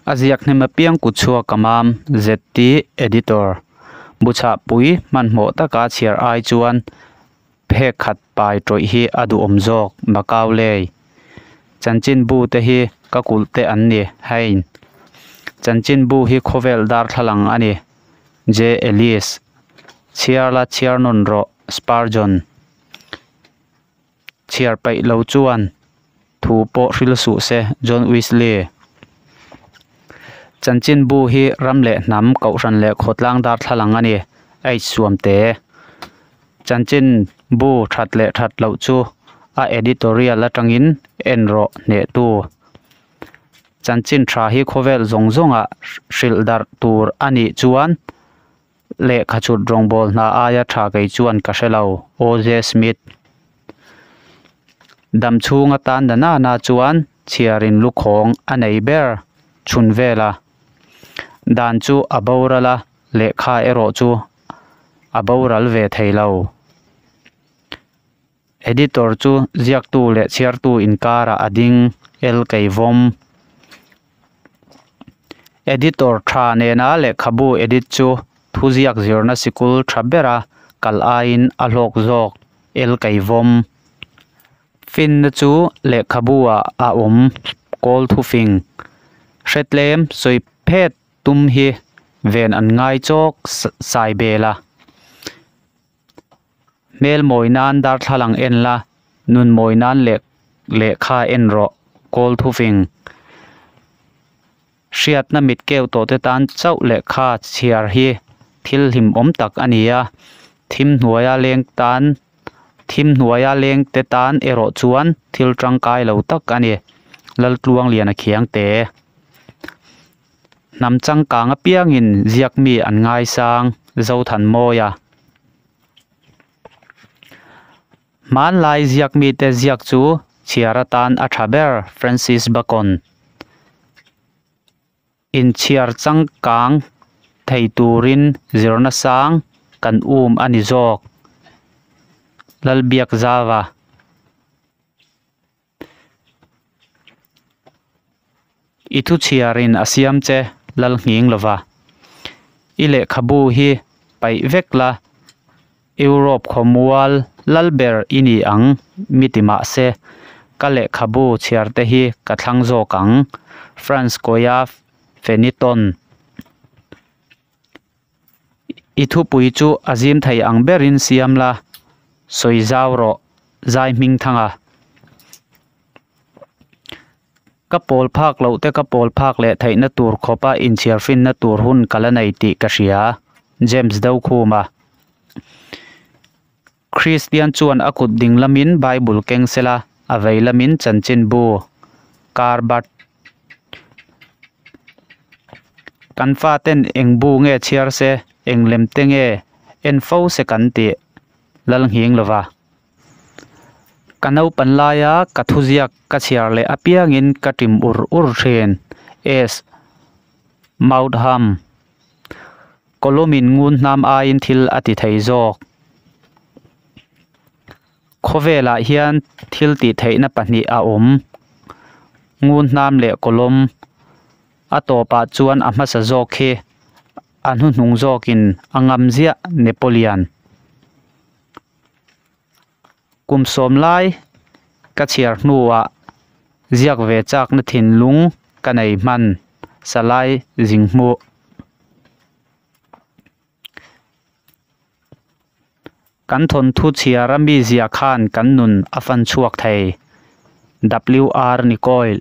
A ziak hnem apiang kutchhuak a mam, ZT Editor. Buchhahpui hmanhmawh taka chhiar ai chuan phek khat pai tawih hi a duhawm zawk, Macaulay. Chanchinbu te hi ka kulh te an ni, Hein. Chanchinbu hi khawvel darthlalang a ni, J. Ellis. Chhiar la chhiar nawn rawh, Spurgeon. Chhiar paih lo chuan thu pawh hril suh se, John Wesley. Chanchinbu hi ram leh hnam, kohhran leh khawtlang darthlalang a ni, H. Suamte. Chanchinbu that leh that loh chu a editorial atangin en rawh hnehtu. Chanchin tha hi khawvel zawng zawngah hrilh darh tur a nih chuan Lehkha chhut rawngbâwl hna aia ṭha kei chuan ka hre lo, OJ Smith. Dam chhung atan na nana chuan chhiarin lukhawng a nei ber chhun vel a. Dan chu a boral a, lehkha erawh chu a boral ve thei lo. Editor chu ziaktu leh chhiartu inkarah a ding, LK Vawm. Editor tha nena lehkhabu edit chu thuziak zirna sikul tha bera kal aiin a hlawk zawk, LK Vawm. Finna chu lehkhabu ah a awm, kawl thufing. Hretlem sawi phet tum hi ven an ngai chawk sai bel a. Hmel mawi nan darthlalang en la, nun mawi nan leh lehkha en rawh, kawl thufing. Hriatna mit keu tawh te tan chauh lehkha chhiar hi thil hlimawm tak a ni a, thim hnuaia leng tan thim hnuaia leng te tan erawh chuan thil tangkai lo tak a ni, Laltluangliana Khiangte. Hnam changkang apiangin ziak mi an ngaisang Zothanmawia. Hmanlai ziak mite ziak chu chhiar atan a tha ber Francis Bacon. Inchhiar changkang thei turin zirna sang kan um a ni zawk Lalbiakzava. I thu chhiarin a siam che lal nghing lova. I lehkhabu hi paih vek la, Europe khawmual lal ber i ni ang mi ti mah se, ka lehkhabu chhiar te hi ka thlang zawk ang, France Koya Feniton. I thupui chu a zim thei ang berin siam la, sawi zau rawh, zai hming thang a. Ka pawl phak loh te ka pawl phak leh theihna tur khawpa inchhiar finna tur hun ka la nei tih ka hria, James Dokhuma. Kristian chuan a kut ding lamin Bible keng sela, a vei lamin chanchinbu, car bat. Kan faten eng bu nge chhiar se, eng lem te nge en fo se kan tih lal nghing lova. Ka naupan laia ka thuziak ka chhiar leh apiangin ka ṭim ur ur ṭhin. S. Mautham. Kawlawmin ngun hnam aiin thil a ti thei zawk. Khawvelah hian thil tih theihna pahnih a awm, ngun hnam leh kawlawm. A tawpah chuan a hmasa zawk khi a hnuhnung zawkin a ngam ziah Napoleon. Kum sawm lai ka chhiar hnuah ziak ve chakna thinlung ka nei hman Salai Zinghmuh. Kan thawnthu chhiara mi zia khan kan nun a fan chhuak thei. WR Nicoil.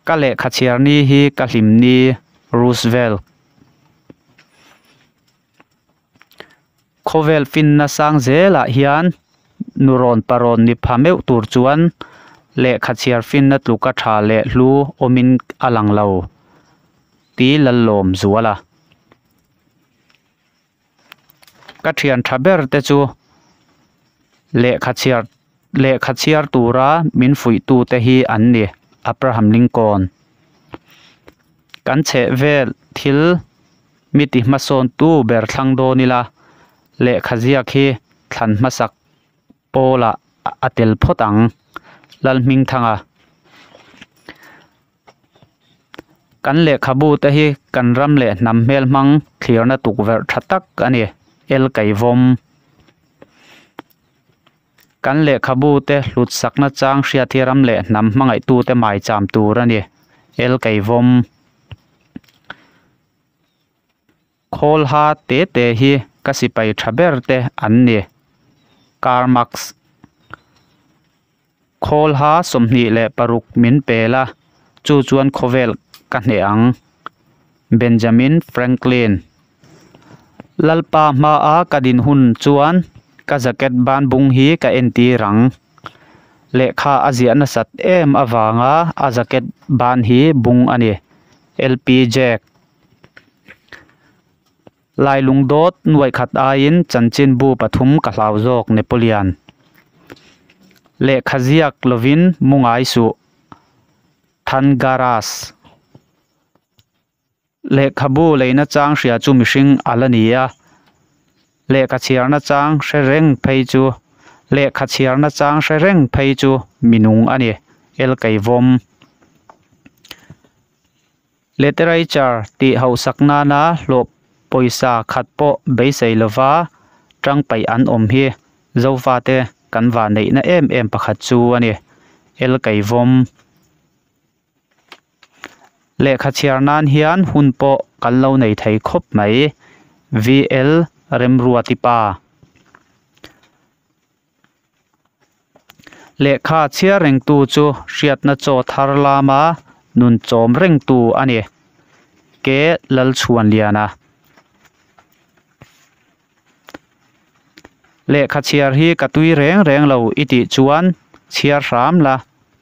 Ka lehkha chhiar ni hi ka hlim ni Roosevelt. Khawvel finna sang zelah hian nurawn parawn ni pha meuh tur chuan lehkha chhiar finna tluka tha leh hlu awmin a lang lo ti Lallawm zual a. Ka thian tha ber te chu lehkha chhiar lehkha chhiar tura min fuihtu te hi an ni Abraham Lincoln. Kan chhehvel thil Mi ti hmasawntu ber thlang dawn ila, lehkha ziak hi thlan hmasak pawlah a tel phawt ang, Lalhmingthanga. Kan lehkhabu te hi kan ram leh hnam hmelhmang thlirna tukverh tha tak a ni, El Kaivawm. Kan lehkhabu te hlutsakna chang hriat hi ram leh hnam hmangaihtute maicham tur a ni, El Kaivawm. Khawlha te te hi ka sipai tha ber te an ni, Karl Marx. Khawlha 26 min pe la, chu chuan khawvel ka hneh ang, Benjamin Franklin. Lalpa hmaa ka din hun chuan ka jacket ban bung hi ka entir ang. Lehkha a ziah nasat em avanga a jacket ban hi bung a ni. LP Jack. Lailung dawt nuaih khat aiin chanchinbu pathum ka hlau zawk Napoleon. Lehkha ziak lovin mu ngai suh. Thangaras. Lehkhabu leina chang hria chu mihring a la ni a, lehkha chhiarna chang hre reng phei chu lehkha chhiarna chang hre reng phei chu minung a ni. El Keivawm. Literature tih hausak nana hlawh pawisa khat pawh beisei lova tang paih an awm hi Zofate kan vanneihna em em pakhat chu a ni. El Keivawm. Lehkha chhiar nan hian hun pawh kan lo nei thei khawp mai. VL Remruati pa. Lehkha chhiar rengtu chu hriatna chaw thar lama nun chawm rengtu a ni. Ke Lalchhuanliana. Lehkha chhiar hi ka tui reng reng lo i tih chuan chhiar hram la,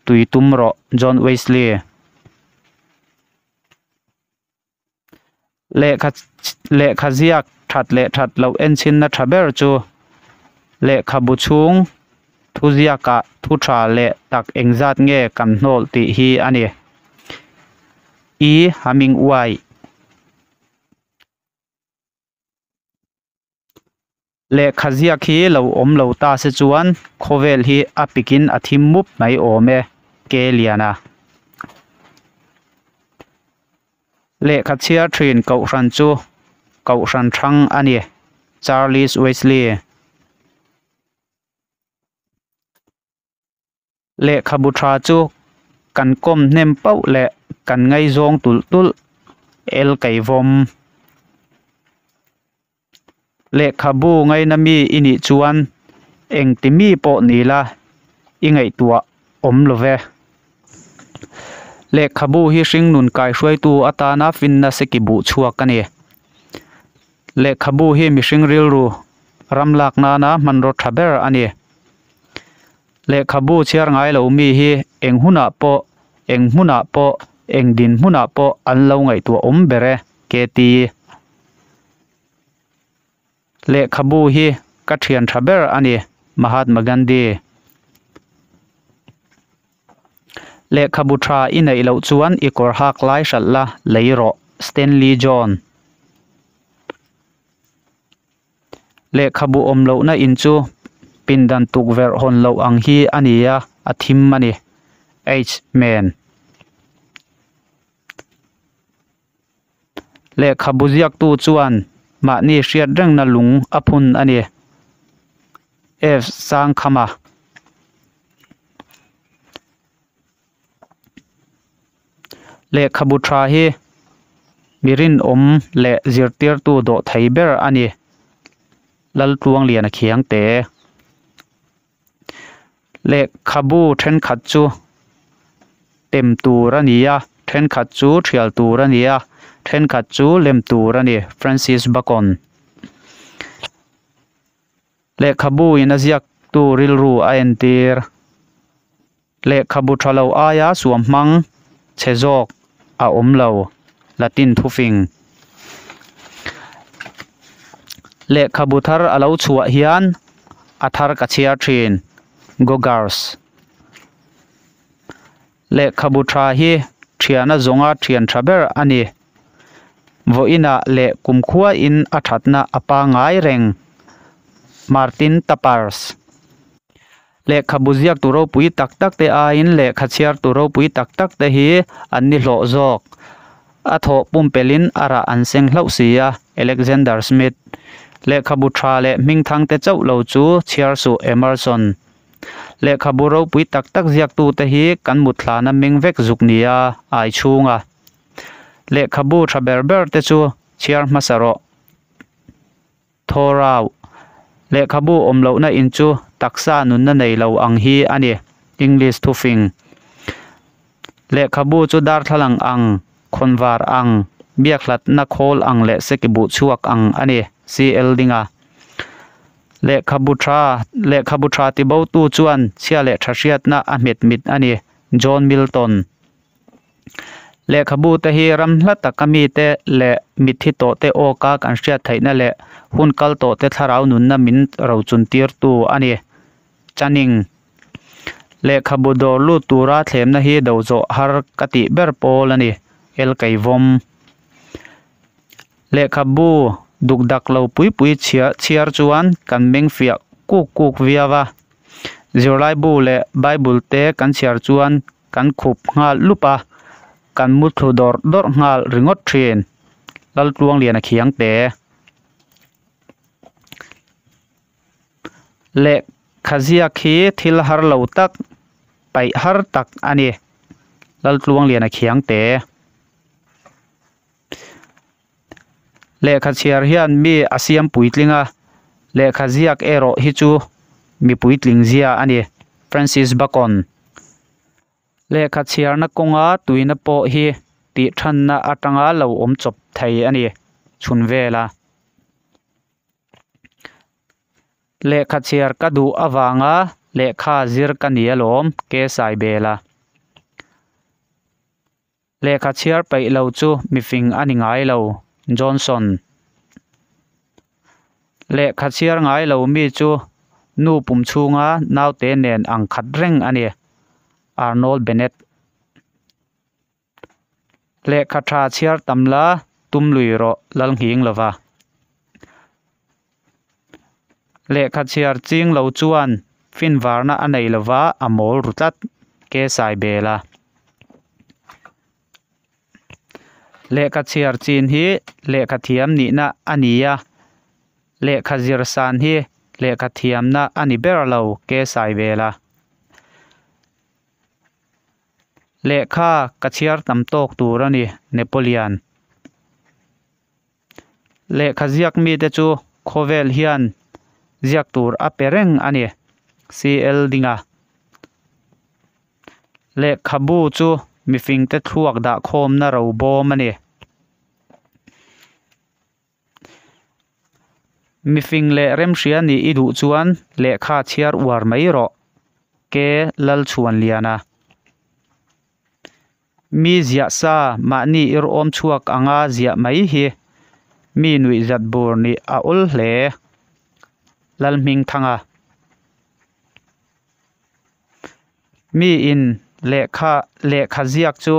tui tum rawh John Wesley. Lehkha lehkha ziak that leh that loh enchinna tha ber chu lehkhabu chhung thu ziakah thu tha leh tak engzat nge kan hnawl tih hi a ni. E. Hemingway. Lehkha ziak hi lo awm lo ta se chuan khawvel hi a pikin a thim mup mai awm e, Ke Liana. Lehkha chhiar thin Kohhran chu Kohhran hrang a ni, Charles Wesley. Lehkhabu tha chu kan kawm hnem pauh leh kan ngaihzawng tulh tulh, El Keivawm. Lehkhabu ngaina mi i nih chuan engti mi pawh ni la i ngaihtuah awm lo ve. Lehkhabu hi hringnun kaihruaitu atana finna seki buh chhuak a ni. Lehkhabu hi mihring rilru ram lak nana hmanraw tha ber a ni. Lehkhabu chhiar ngai lo mi hi eng hunah pawh, eng hmunah pawh, eng dinhmunah pawh an lo ngaihtuah awm ber e, KT. Lehkhabu hi ka thian tha ber a ni, Mahatma Gandhi. Lehkhabu tha i neih loh chuan i kawr hak lai hralh la, lei rawh, Stanley John. Lehkhabu awm lohna in chu pindan tukverh hawn loh ang hi a ni a, a thim a ni. H. Man. Lehkhabu ziaktu chuan mahni hriat rengna lung a phun a ni. F. Sangkhama. Lehkhabu tha hi mi rinawm leh zirtirtu dawh thei ber a ni. Laltluangliana Khiangte. Lehkhabu thenkhat chu tem tur a ni a, thenkhat chu thial tur a ni a, thenkhat chu lem tur a ni, Francis Bacon. Lehkhabu in a ziaktu rilru a entir. Lehkhabu tha lo aia suam hmang chhe zawk a awm lo, Latin thufing. Lehkhabu thar a lo chhuah hian a thar ka chhiar thin, Gogars. Lehkhabu tha hi thiana zawnga thian tha ber a ni. Vawiinah leh kumkhuain a thatna a pangngai reng, Martin Tapers. Lehkhabu ziaktu ropui tak tak te aiin lehkha chhiartu ropui tak tak te hi an ni hlawh zawk. A thawh pumpelhin a rah an seng hlauh si a, Alexander Smith. Lehkhabu tha leh hmingthangte chauh lo chu chhiar suh Emerson. Lehkhabu ropui tak tak ziaktute hi kan mutthlana meng vek zuk nia ai chhunga. Lehkhabu tha ber ber te chu chhiar hmasa rawh. Thorau. Lehkhabu awm lohna in chu taksa nunna nei lo ang hi a ni, English thufing. Lehkhabu chu darthlalang ang, khawnvar ang, biakhlatna khawl ang leh sekibuh chhuak ang a ni, CL Dinga. Lehkhabu tha, Lehkhabu tha tibotu chuan chhia leh tha hriatna a hmet mit a ni, John Milton. Lehkhabu te hi ram hla taka mite leh mitthi tawhte awka kan hriat theihna leh hun kal tawhte thlarau nunna min rochun tirtu a ni. Channing. Lehkhabu dawr lut tura thlemna hi do zawh har ka tih ber pawl a ni. Elkeivawm. Lehkhabu dukdak lo pui pui chhiar chuan kan meng fiah kuk kuk viau a. Zirlaibu leh Bible te kan chhiar chuan Kan khup nghal lup a, kan muthlu dawrh dawrh nghal ringawt thin. Laltluangliana khiang te. Lehkha ziak hi thil har lo tak, paih har tak a ni. Laltluangliana khiang te. Lehkha chhiar hian mi a siam puitling a, lehkha ziak erawh hi chu mi puitling zia a ni. Francis Bacon. Lehkha chhiarna kawnga tuina pawh hi tih thanna atanga lo awm chawp thei a ni chhun vela. Lehkha chhiar ka duh avanga lehkha zir ka ni alawm, Ke Saibela. Lehkha chhiar peih lo chu mifing a ni ngai lo, Johnson. Lehkha chhiar ngai lo mi chu nu pum chhunga naute nen ang khat reng a ni, Arnold Bennett. Lehkha tha chhiar tam la tum lui rawh Lalnghing lova. Lehkha chhiar ching lo chuan finvarna a nei lova a mawl ru tlat, Ke Saibela. Lehkha chhiar chin hi lehkha thiam nihna a ni a, lehkha zir san hi lehkha thiamna a ni ber lo, Ke Saibela. Lehkha ka chhiar tam tawk tur a ni, Napoleon. Lehkha ziak mite chu khawvel hian ziak tur a pe reng a ni, CL Dinga. Lehkhabu chu mifingte thluak dah khawmna ro bawm a ni. Mifing leh remhria nih i duh chuan lehkha chhiar uar mai rawh, Ke Lalchhuanliana. Mi ziah sa mahni irhawm chhuak anga ziah mai hi mi nuihzat bur nih a awl hle. Lalhmingthanga. Mi in lehkha lehkha ziak chu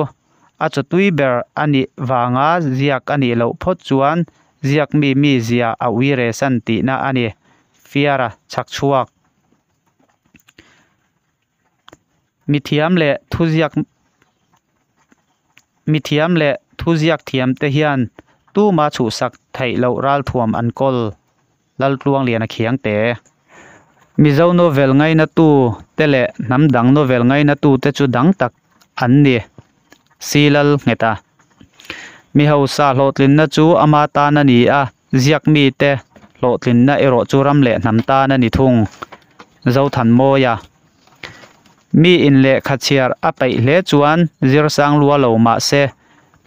a chawtui ber a nih vanga ziak a nih loh phawt chuan ziak mi mi zia a uire san tihna a ni. Fiara chhak chhuak. Mithiam leh thuziak mithiam leh thuziak thiam te hian tuma chhuhsak theih loh ralthuam an kawl Laltluangliana khiang te. Mizo novel ngainatu te leh hnam dang novel ngainatu te chu dang tak an ni Silal nghet a. Mi hausa hlawhtlinna chu ama tan a ni a, ziak mite hlawhtlinna erawh chu ram leh hnam tan a ni thung. Zothanmawia. Mi in lehkha chhiar a peih hle chuan zir sang lua lo mah se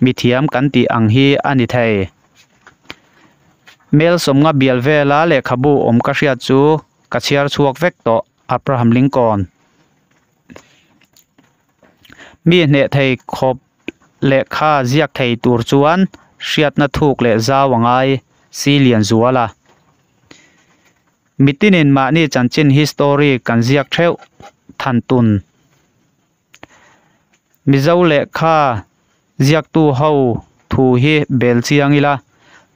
mithiam kan tih ang hi a ni thei. Mel sawmnga bial vela lehkhabu awm ka hriat chu ka chhiar chhuak vek tawh, Abraham Lincoln. Mi hneh thei khawp lehkha ziak thei tur chuan hriatna thuk leh zau a ngai, Si Lianzuala. Mitinin mahni chanchin hi story kan ziak theuh than tun. Mizo lehkha ziaktu ho thu hi bel chiang ila,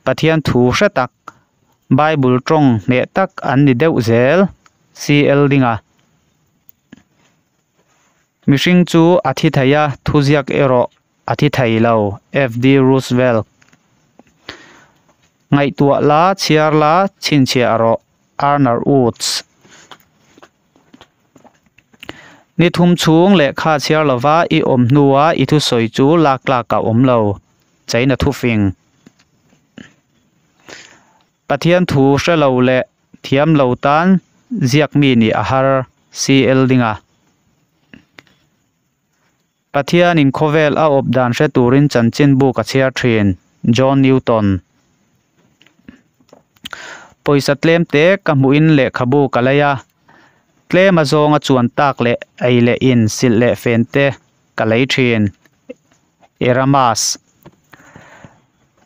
Pathian thu hre tak, Bible tawng hneh tak an ni deuh zel, CL Dinga. Mihring chu a thi thei a, thuziak erawh. a thi thei lo, FD Roosevelt. Ngaihtuah la, chhiar la, chhinchhiah rawh, Arner Woods. Ni thum chhung lehkha chhiar lova i awm hnua i thusawi chu lak tlak a awm lo, China thufing. Pathian thu hre lo leh thiam lo tan ziak mi nih a har, CL Dinga. Pathianin khawvel a awp dan hre turin chanchinbu ka chhiar thin, John Newton. Pawisa tlem te ka hmuhin lehkhabu ka lei a, tlem a zawnga chuan tak leh ei leh in silh leh fen te ka lei thin, Eramas.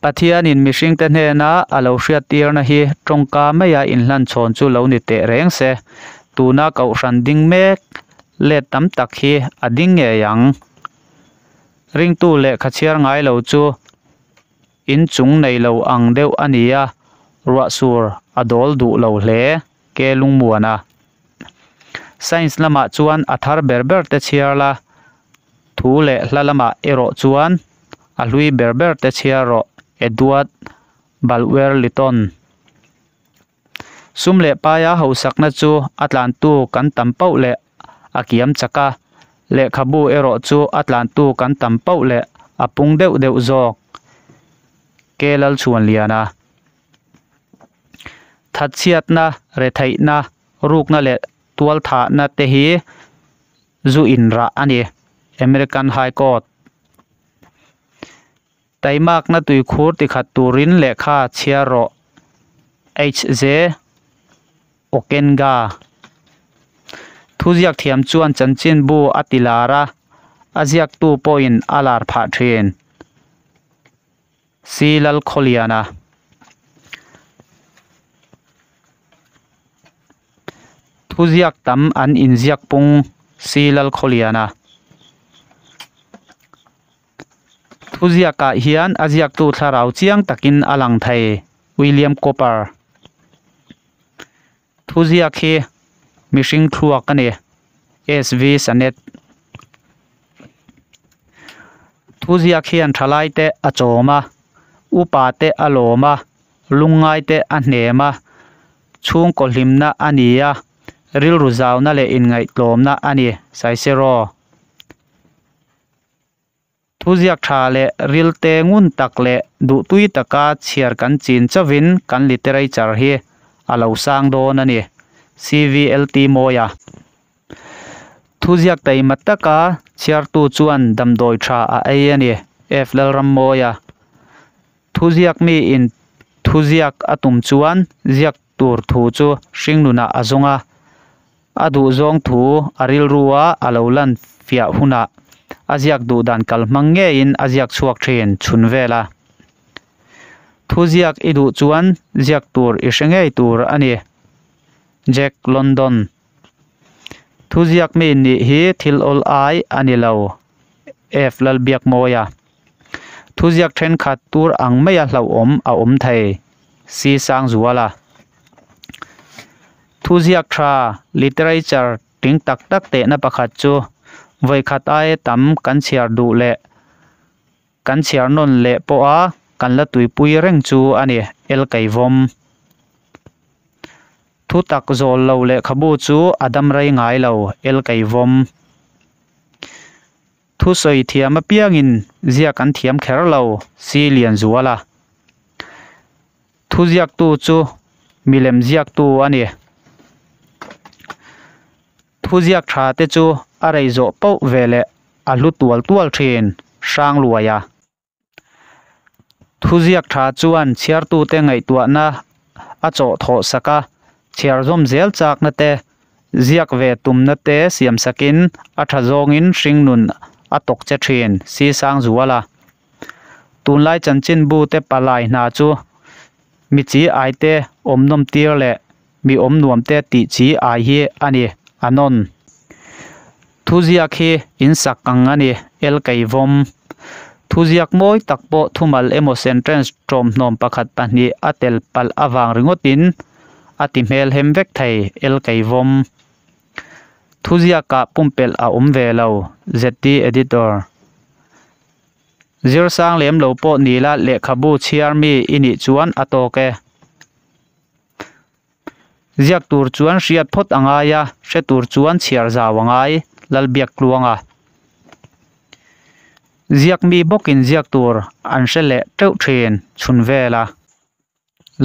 Pathianin mihringte hnena a lo hriattirna hi tawngka maia inhlanchhawn chu lo ni teh reng se, tuna kohhran ding mek let tam tak hi a ding ngei ang. Ringtu lehkha chhiar ngai lo chu inchung nei lo ang deuh a ni a, ruahsur a dawl duh lo hle, ke lungmuana. Science lamah chuan a thar ber ber te chhiar la, Thu leh hla lamah erawh chuan a hlui ber ber te chhiar rawh, Edward Bulwer-Lytton. Sum leh paia hausakna chu a tlantu kan tam pauh leh a kiam chak a, lehkhabu erawh chu a tlantu kan tam pauh leh a pung deuh deuh zawk, K Lalchhuanliana. Thatchhiatna, retheihna, rukna leh tualthahna te hi zu inrah a ni, American High Court. Taimakna tuikhur tikhat turin lehkha chhiar rawh, HJ Okenga. Thuziak thiam chuan chanchinbu a ti lar a, a ziaktu pawhin a lar phah thin. C Lalkhawliana. Thuziak tam an inziak pung C Lalkhawliana. Thuziakah hian a ziaktu thlarau chiang takin a lang thei, William Cowper. Thuziak hi mihring thluak a ni, SV Sanet. Thuziak hian thalaite a chawm a, upate a lawm a, lungngaite a hnem a, chhungkaw hlimna a ni a, rilru zauna leh inngaihtlawmna a ni, Cicero. Thuziak tha leh rilte ngun tak leh duhtui taka chhiar kan chin chauhin kan literature hi a lo sang dawn a ni, CVLT Mawia. Thuziak taima taka chhiartu chuan damdawi tha a ei a ni, F Lalrammawia. Thuziak miin thuziak a tum chuan ziak tur thu chu hringnunah a zawng a, A duhzawng thu a rilrua a lo lan fiah hunah a ziak duh dan kalhmang ngeiin a ziak chhuak thin chhun vel a. Thu ziak i duh chuan ziak tur i hre ngei tur a ni. Jack London. Thu ziak mi nih hi thil awl ai a ni lo. F Lalbiakmawia. Thu ziak thenkhat tur ang maia hlauhawm a awm thei. C Sangzuala. Thuziak tha, literature, ting tak tak tehna pakhat chu vawikhat aia tam kan chhiar duh leh kan chhiar nawn leh pawha kan la tuipui reng chu a ni, Elkeivawm. Thu tak zawl lo lehkhabu chu a dam rei ngai lo, Elkeivawm. Thusawi thiam apiangin ziak an thiam kher lo, Si Lianzuala. Thuziaktu chu milem ziaktu a ni. Thuziak tha te chu a rei zawh pauh ve leh a hlu tual tual thin, Hrangluaia. Thuziak tha chuan chhiartute ngaihtuahna a chawh thawh sak a, chhiar zawm zel chakna te, ziak ve tumna te siam sakin a tha zawngin hringnun a tawk che thin, Si Sangzuala. Tunlai chanchinbu te palai hna chu mi chi ai te awm nawm tir leh mi awm nuam te tih chi ai hi a ni, a nawn. Thuziak hi in sak ang a ni, Elkeivawm. Thuziak mawi tak pawh thumal emaw sentence ṭawmhnawm pakhat pahnih a tel palh avang ringawtin a ti hmelhem vek thei, Elkeivawm. Thuziakah pumpelh a awm ve lo, ZT Editor. Zir sang lem lo pawh ni la lehkhabu chhiar mi i nih chuan a tawk e. Ziak tur chuan hriat phawt a ngai a, hre tur chuan chhiar zau a ngai, Lalbiaktluanga. Ziak mi bawkin ziak tur an hre leh teuh thin chhun vela.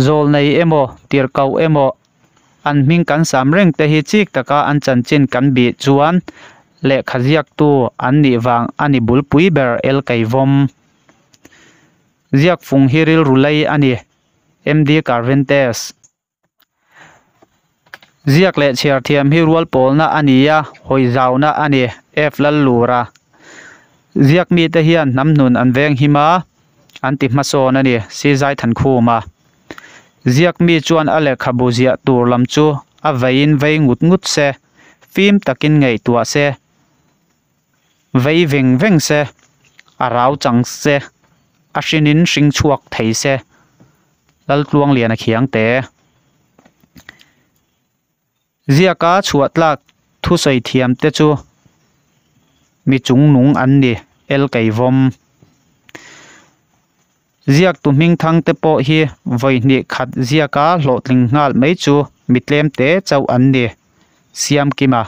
Zawlnei emaw, tirhkoh emaw an hming kan sam reng te hi chik taka an chanchin kan bih chuan lehkha ziaktu an nih vang a ni bulpui ber Elkeivawm. Ziakfung hi rilru lei a ni, MD Carventes. Ziak leh chhiar thiam hi rual pawlna a ni a, hawi zauna a ni, F. Lallura. Ziak mite hian hnam hnun an veng him a, an ti hmasawn a ni, C. Zaithankhuma. Ziak mi chuan a lehkhabu ziah tur lam chu a veiin vei ngut ngut se, fim takin ngaihtuah se, vei veng veng se, a rau chang se, a hrinin hring chhuak thei se. Laltluangliana Khiangte. Ziaka chhuah tlak thusawi thiam te chu mi chungnung an ni, El Keivawm. Ziaktu hmingthang te pawh hi vawi hnih khat ziaka hlawhtling nghal mai chu mi tlem te chauh an ni, Siamkima.